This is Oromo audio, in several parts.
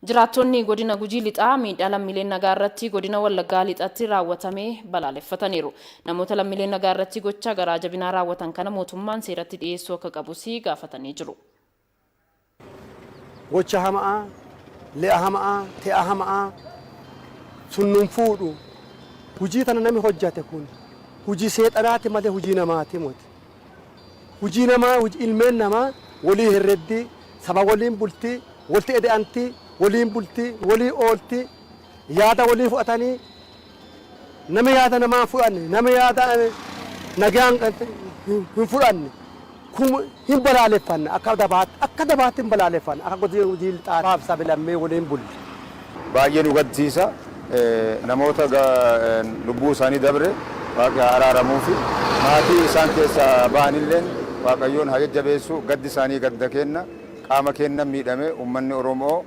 Jiraattonni godina Gujii Lixaa miidhaa lammiileen nagaa irratti godina Wallaggaa Lixatti raawwatame balaaleffataniiru. Namoota lammiileen nagaa irratti gocha garaa jabinaa raawwatan kana mootummaan seeratti dhiyeessuu akka qabus gaafatanii jiru. Gocha hama'aa, le'a hama'aa, te'a hama'aa sun nun fuudhu. Hujii tana nami hojjate kun hujii seexanaati malee hujii namaatii moti. Hujii namaa, ilmeen namaa wolii herreddii, saba woliin bultii, wolti ede'antii, woliin bultii, wolii ooltii, yaada wolii fudhatanii, nami yaada namaa hin fudhanne, nami yaada nagayaan hin fudhanne, kun hin balaaleffanna akka dabaatti, akka dabaatti hin balaaleffanna akka godina Gujii Lixaaf sabilammii woliin bulle. Baay'ee nu gaddisiisa. Namoota lubbuu isaanii dabre Waaqi haa araaramuufi. Maatii isaan keessaa bahanilleen Waaqayyoon haa jajjabeessu. Gaddi isaanii gadda keenna. Qaama keennan miidhame. Ummanni Oromoo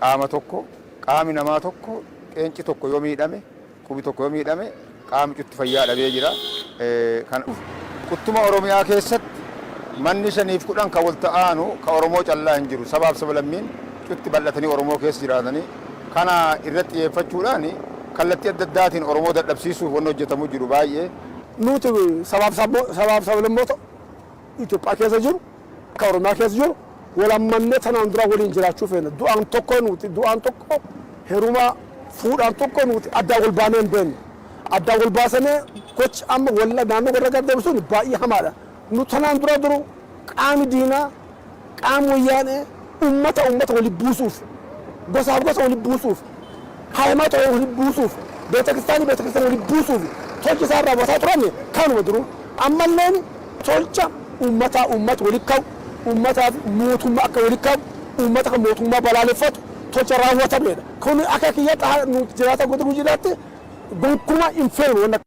qaama tokko. Qaami namaa tokko qeenci tokko yoo miidhame, qubi tokko yoo miidhame qaami cutti fayyaa dhabee jira. Quttuma Oromiyaa keessatti manni 5f 10 ka wolta aanu ka Oromoo callaa hin jiru. Sabaaf sablammiin cutti bal'atanii Oromoo keessa jiraatanii kana irratti xiyyeeffachuudhaan kallattii adda addaatiin Oromoo dadhabsiisuuf wanni hojjetamu jiru baay'ee. Nuti sabaaf sablammoota Itoophiyaa keessa jiru, akka Oromiyaa keessa jiru wal hammannee tanaan dura waliin jiraachuu feena. Du'aan tokko nuti, du'aan tokko heeruma fuudhaan tokko nuti addaan wal baanee hin beeknu. Addaan wal baasanii gochi amma walla naannoo warra gara deemu sun baay'ee hamaadha. Nu tanaan dura duru qaami diinaa, qaami wayyaanee ummata ummata wali buusuuf, gosaaf gosa wali buusuuf, haayamaata wali buusuuf, beetakiristaanii beetakiristaanii wali buusuuf tolchi isaan raawwataa turan kanuma duruu. Ammalleen tolcha ummataa ummata wali ka'u, ummataaf mootummaa akka wali ka'u, ummata kan mootummaa balaaleffatu tolcha raawwatameedha. Kun akka kiyya nuti jiraata godina Gujiidhaatti gonkumaa hin feenu.